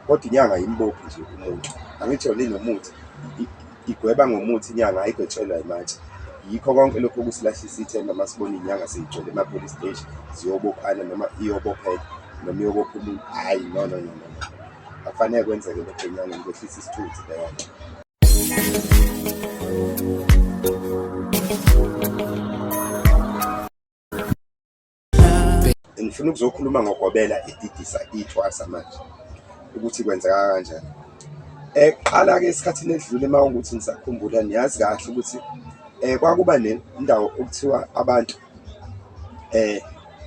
Kodwa inyanga ayimbophi nje umuntu, angithi yona inomuthi, igweba ngomuthi inyanga ayigwetshelwa imatshe. Yikho konke lokhu okusilahlisa ithemba uma sibona iy'nyanga sey'gcwele ema-police steshi ziyobophana noma iyobophela noma iyobopha umuntu, hhayi no no no no no, akufanele kwenzeke lokho ey'nyangeni kwehlisa isithunzi leyo nto. Ngifuna ukuzokhuluma ngogobela edidisa ithwasa manje ukuthi kwenzeka kanjani. Kuqala-ke esikhathini edlule uma kuwukuthi nisakhumbula niyazi kahle ukuthi kwakuba nendawo okuthiwa abantu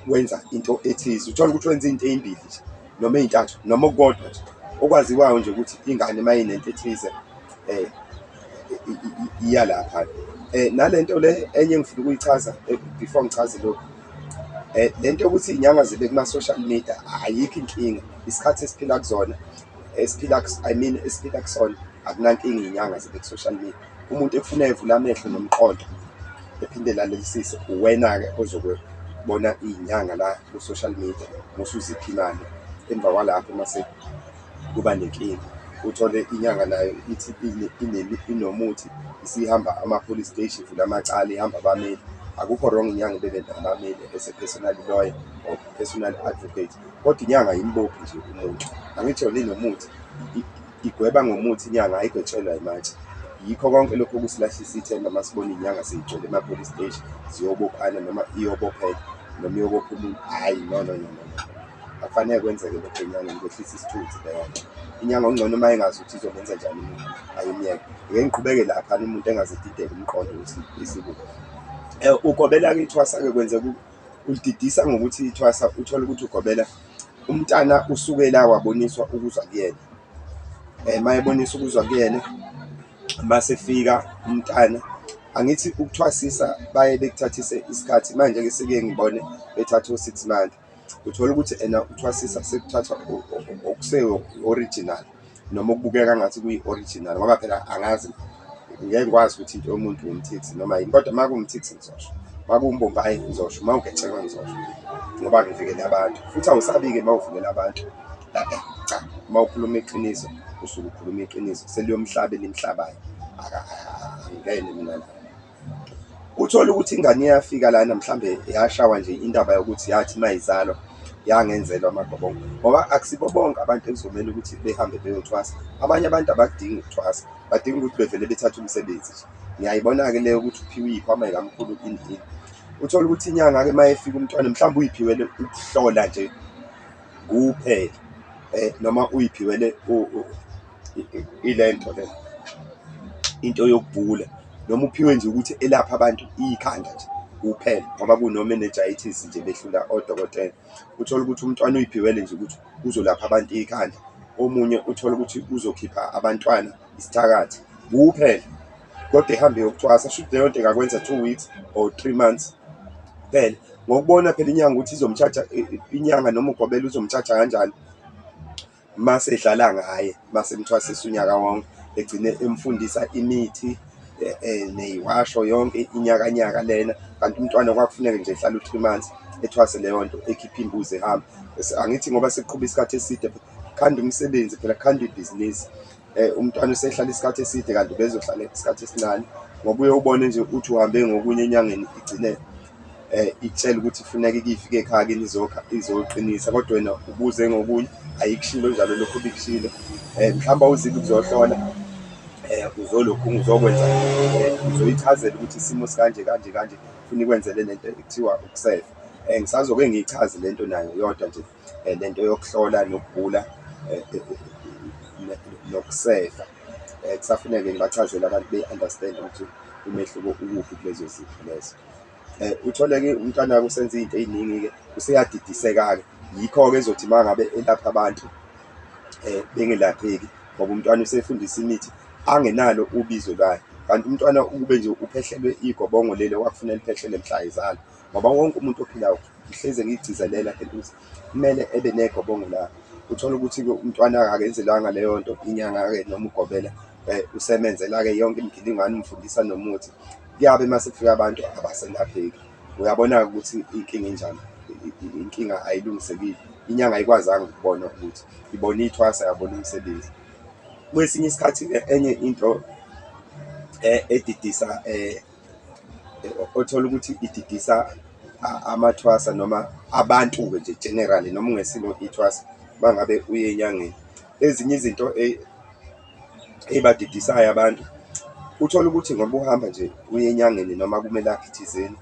wenza into ethize, uthole ukuthi wenza iy'nto ey'mbili nje noma ey'ntathu noma okukodwa nje okwaziwayo nje ukuthi ingane uma inento ethize iya lapha. Nale nto le enye engifuna ukuyichaza before ngichaze lokhu, le nto yokuthi iy'nyanga zibe kuma-social media ayikho inkinga, isikhathi esiphila kuzona esiphila I mean esiphila kusona akunankinga iy'nyanga zibe ku-social media. Umuntu ekufuneka evule amehlo nomqondo ephinde elalelisise uwena-ke ozobe ubona iy'nyanga la ku-social media mosuzipha imali, emva kwalapho mase kuba nenkinga. Uthole inyanga nayo ithi inomuthi isihamba ama-police station ivula amacala ihamba abameli. Akukho wrong inyanga ibe nabameli as a personal lawyer or personal advocate, kodwa inyanga ayimbophi nje umuntu. Angithi yona inomuthi, igweba ngomuthi inyanga ayigwetshelwa imatshe. Yikho konke lokhu okusilahlisa ithemba uma sibona iy'nyanga sey'gcwele ema-police steshi ziyobophana noma iyobophela noma iyobopha umuntu, hhayi no no no no no. Akufanele kwenzeke lokho enyangeni kwehlisa isithunzi leyo nto. Inyanga okungcono uma ingazi ukuthi izomenza njani umuntu ayimyeke. Ngeke ngiqhubeke laphana umuntu engaze edideke umqondo ukuthi isikuphi. Ugobela-ke ithwasa-ke kwenzeka ulididisa ngokuthi ithwasa uthole ukuthi ugobela umntana usuke la waboniswa ukuzwa kuyena. Uma eboniswa ukuzwa kuyena, mase efika umntana, angithi ukuthwasisa baye bekuthathise isikhathi manje-ke sekuye ngibone bethatha o-six month. Uthole ukuthi ena uthwasisa sekuthathwa okuse-original noma okubukeka ngathi kuyi-original ngoba phela angazi, ngeke ngikwazi ukuthi into yomuntu wumthithi noma yini, kodwa uma kuwumthithi ngizosho, uma kuwumbombayi ngizosho, uma ugetshengwa ngizosho ngoba ngivikela abantu. Futhi awusabi-ke uma uvikela abantu, cha, uma ukhuluma iqiniso usuke ukhuluma iqiniso seliyomhlaba elimhlabayo, angingene mina lapho. Uthole ukuthi ingane iyafika lana mhlambe yashawa nje indaba yokuthi yathi uma izalwa yangenzelwa amagobongo, ngoba akusibo bonke abantu ekuzomele ukuthi behambe beyothwasa. Abanye abantu abakudingi ukuthwasa, badinga ukuthi bevele bethathe umsebenzi nje. Ngiyayibona-ke le yokuthi uphiwe iy'khwama y'kamkhulu ini ini. Uthole ukuthi inyanga-ke uma efika umntwana mhlawumbe uyiphiwele ukuhlola nje kuphela noma uyiphiwele ile nto le, into yokubhula noma uphiwe nje ukuthi elaphe abantu ikhanda nje kuphela ngoba kuno-meningitis nje behlula odokotela. Uthole ukuthi umntwana uyiphiwele nje ukuthi uzolapha abantu ikhanda, omunye uthole ukuthi uzokhipha abantwana isithakathi kuphela, kodwa ehambe eyokuthwasa. Shuthi leyo nto ingakwenza 2 weeks or 3 months kuphela. Ngokubona phela inyanga ukuthi izom-charge-a inyanga noma ugobela uzom-charge-a kanjani. Mase edlala ngaye, mase emthwasisa unyaka wonke, egcine emfundisa imithi ney'washo yonke inyakanyaka lena, kanti umntwana kwakufuneka nje ehlale u-3 months ethwase leyo nto, ekhiphe imbuzi ehambe. Angithi ngoba sekuqhube isikhathi eside kukhandwa umsebenzi phela, kukhandwa ibhizinisi. Umntwana usehlala isikhathi eside kanti ubezohlala isikhathi esincane, ngoba uye ubone nje uthi uhambe ngokunye enyangeni igcine ikutshela ukuthi kufuneka ifike ekhaya kini izoqinisa, kodwa wena ubuze ngokunye, ayikushilo njalo lokhu obikushilo. Mhlawumbe awuzile ukuzohlola, uzolokhu uzokwenza, uzoyichazela ukuthi isimo sikanje kanje kanje, funa ikwenzele lento ekuthiwa ukusefa. Ngisazoke ngiyichaze lento nayo yodwa nje lento yokuhlola nokugula nokusefa. Kusafuneka ngibachazele abantu be-understand-e ukuthi umehluko ukuphi kulezo zifo lezo. Uthole-ke umntwana-ke usenza iy'nto ey'ningi-ke, useyadidiseka-ke, yikho-ke ezothi uma ngabe elapha abantu bengelapheki ngoba umntwana usefundisa imithi angenalo ubizo lwayo. Kanti umntwana ukube nje uphehlelwe igobongo leli okwakufanele liphehlelwe mhla ezalwa, ngoba wonke umuntu ophilayo ngihlezi ngiyigcizelela lento ukuthi kumele ebe negobongo lakhe. Uthole ukuthi-ke umntwana akenzelwanga leyo nto, inyanga-ke noma ugobela usemenzela-ke yonke imigilingwane, umfundisa nomuthi. Kuyabe uma sekufika abantu abaselapheki. Uyabona-ke ukuthi inkinga injani, inkinga ayilungisekile. Inyanga ayikwazanga ukubona ukuthi ibona ithwasa yabona umsebenzi. Kwesinye isikhathi-ke enye into edidisa othola ukuthi ididisa amathwasa noma abantu-ke nje generally noma ungesilo ithwasa uma ngabe uye enyangeni, ezinye izinto ey'badidisayo abantu, uthole ukuthi ngoba uhamba nje uye enyangeni noma kumelaphi thizeni,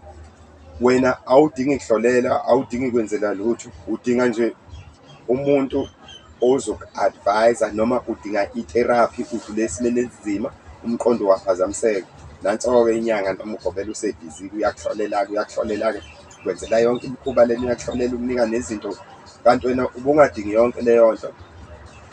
wena awudingi kuhlolela, awudingi kwenzela lutho, udinga nje umuntu ozoku-advise-a noma udinga i-therapy, udlule esimeni esinzima, umqondo waphazamiseka. Nanso-ke inyanga noma ugobela usebhizi-ke uyakuhlolela-ke, uyakuhlolela-ke, ukwenzela yonke imikhuba lena, uyakuhlolela, ukunika nezinto, kanti wena ubungadingi yonke leyo nto,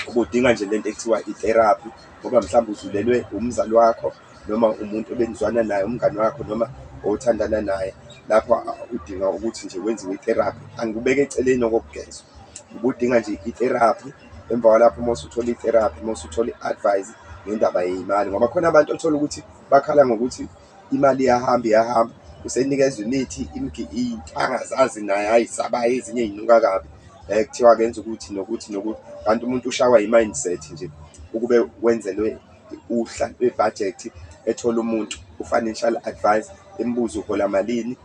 ubudinga nje lento ekuthiwa i-therapy ngoba mhlawumbe udlulelwe umzali wakho noma umuntu ebenizwana naye, umngani wakho noma othandana naye, lapho udinga ukuthi nje kwenziwe i-therapy. Angikubeke eceleni okokugezwa, ubudinga nje i-therapy, emva kwalapho uma usuthola i-therapy, uma usuthola i-advice ngendaba yey'mali ngoba khona abantu othola ukuthi bakhala ngokuthi imali iyahamba iyahamba, usenikezwa imithi iy'nto angazazi naye ayisabayo ezinye ey'nuka kabi, kuthiwa akenze ukuthi nokuthi nokuthi, kanti umuntu ushawa i-mindset nje ukube wenzelwe uhla lwebhajethi, ethole umuntu u-financial advisor, embuze uhola malini,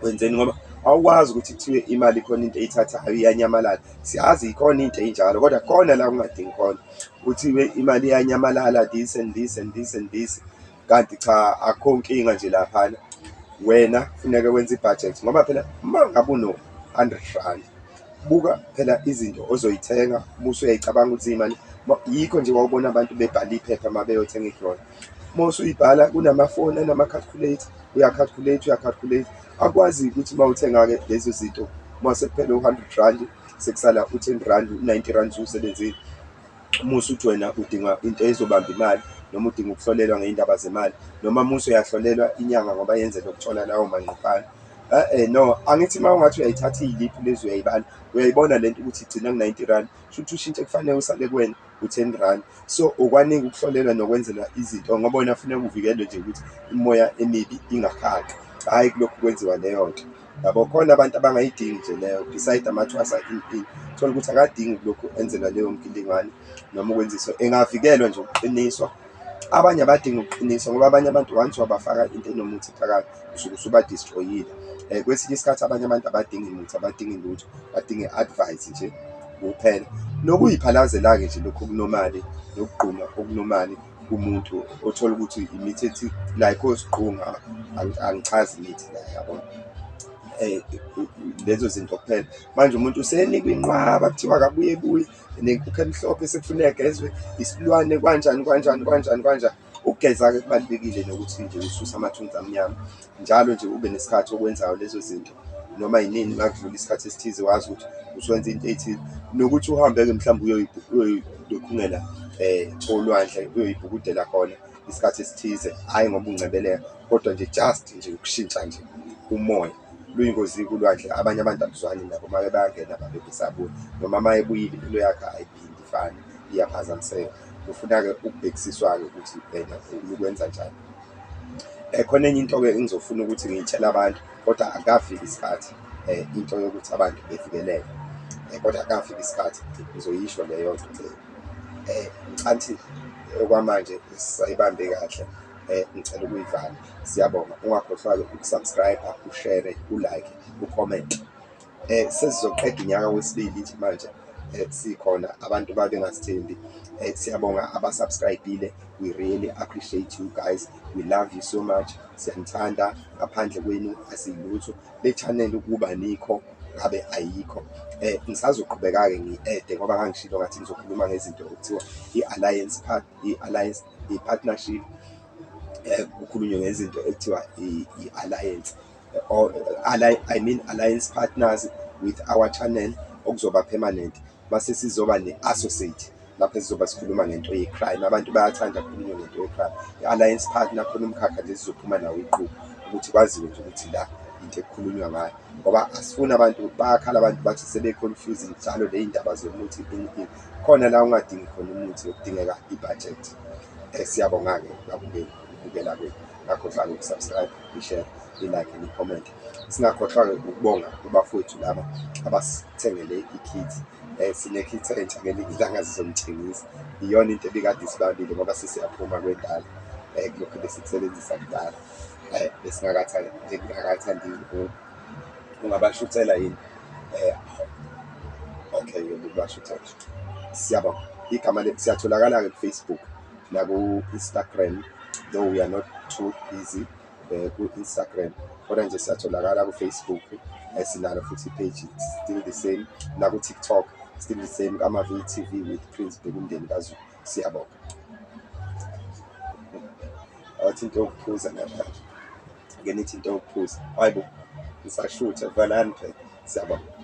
wenzeni ngoba awukwazi ukuthi kuthiwe imali khona into eyithathayo iyanyamalala. Siyazi ikhona into ey'njalo kodwa khona la ungadingi khona, kuthiwe imali iyanyamalala this and this and this and this, kanti cha akukho nkinga nje laphana. Wena kufuneke wenze ibhajethi ngoba phela uma ngabe uno-hundred rand, buka phela izinto ozoyithenga bese uyayicabanga ukuthi imali, yikho nje wawubona abantu bebhala iphepha uma beyothenga igrosa. Uma usuyibhala kunamafoni anama-calculator, uya-calculate, uya-calculate, akwazi ukuthi uma uthenga-ke lezo zinto uma sekuphele u-hundred rand sekusala u-ten rand, u-ninety rand usuwusebenzile, uma usuthi wena udinga into ezobamba imali noma udinga ukuhlolelwa ngey'ndaba zemali noma uma usuyahlolelwa inyanga ngoba yenzela ukuthola lawo manqupana. E-e no, angithi uma ungathi uyayithatha iy'liphu lezi uyayibala, uyayibona lento ukuthi igcina ku-ninety rand, shuthi ushintsho ekufanele usale kuwena u-ten rand. So, okwaningi ukuhlolelwa nokwenzelwa izinto ngoba wena kufuneka uvikelwe nje ukuthi imimoya emibi ingakuhaqi, hhayi kulokhu kwenziwa leyo nto. Yabo, khona abantu abangayidingi nje leyo beside amathwasa ini ini, uthole ukuthi akadingi kulokhu enzelwa leyo mgilingwane noma ukwenziswa, engavikelwa nje ukuqiniswa. Abanye abadingi ukuqiniswa ngoba abanye abantu once wabafaka into enomuthi phakathi usuke usuba-destroy-ile. Kwesinye isikhathi abanye abantu abadingi muthi, abadingi lutho, badinga i-advice nje kuphela. Nokuyiphalazela-ke nje lokhu okunomali nokugquma okunomali kumuntu othola ukuthi imithi ethi like osiqunga, angichazi imithi la yabona, lezo zinto kuphela. Manje umuntu usenikwa inqwaba kuthiwa akabuye ebuye nenkukhu emhlophe sekufuneka egezwe isilwane kanjani kanjani kanjani kanjani. Ukugeza-ke kubalulekile nokuthi nje ususe amathunzi amnyama, njalo nje ube nesikhathi okwenzayo lezo zinto noma yinini uma kudlula isikhathi esithize wazi ukuthi usuwenza into ey'thile, nokuthi uhambe-ke mhlawumbe uyoyilokhungela olwandle uyoyibhukudela khona isikhathi esithize, hhayi ngoba ungcebeleka kodwa nje just nje ukushintsha nje umoya. Luyingozi-ke ulwandle, abanye abantu aluzwani nabo uma bangena babe besabuya noma uma ebuyile impilo yakhe ayiphinde ifane, iyaphazamiseka. Kufuna-ke ukubhekisiswa-ke ukuthi wena ukwenza njani. Khona enye into-ke engizofuna ukuthi ngiyitshele abantu kodwa akukafiki isikhathi into yokuthi abantu bevikeleke, kodwa akukafiki isikhathi ngizoyisho leyo nto leyo. Ngicathi okwamanje sisayibambe kahle ngicela ukuyivala. Siyabonga, ungakhohlwa-ke uku-subscribe-a, ushere, u-like, u-comment. Sesizoqeda unyaka wesibili nje manje sikhona abantu babengasithembi. Siyabonga aba-subscribe-ile, we really appreciate you guys, we love you so much, siyanithanda, ngaphandle kwenu asilutho. Le channel ukuba nikho ngabe ayikho. Ngisazoqhubeka-ke ngi-add-e ngoba ngangishilo ngathi ngizokhuluma ngezinto okuthiwa i-alliance part, i-alliance, i-partnership, kukhulunywe ngezinto ekuthiwa i-alliance or I mean alliance partners with our channel okuzoba permanent, mase sizoba ne-associate lapho esizoba sikhuluma ngento ye-crime. Abantu bayathanda kukhulunywe ngento ye-crime. I-alliance partner khona umkhakha nje esizophuma nawo iqhubu ukuthi kwaziwe nje ukuthi la into ekukhulunywa ngayo, ngoba asifuni abantu bayakhala abantu bathi sebe-confuse njalo ley'ndaba zomuthi ini ini. Khona la ungadingi khona umuthi okudingeka i-budget. Siyabonga-ke babukeli ukubukela kwenu, ungakhohlwa-ke uku-subscribe, ushare. Ni-like, ni-comment-e. Singakhohlwa-ke ukubonga kubafowethu laba abasithengele i-kit, sine-kit entsha, ngelinye ilanga sizonitshengisa, iyona into ebikade isibambile ngoba sesiyaphuma kwendala, kulokhu ebesikusebenzisa kudala besingakathandi. Ungabashuthela yini? Okay, ubashuthele. Siyabonga, igama siyatholakala-ke ku-Facebook naku-Instagram, though we are not too busy ku-Instagram, kodwa nje siyatholakala ku-Facebook, sinalo futhi i-page, still the same, naku-TikTok still the same, ama-V_T_V with Prince Bhekumndeni kaZulu. Siyabonga. Awathi into yokuphuza lapha, ake nithi into yokuphuza. Hayi bo, ngisashutha valani phela. Siyabonga.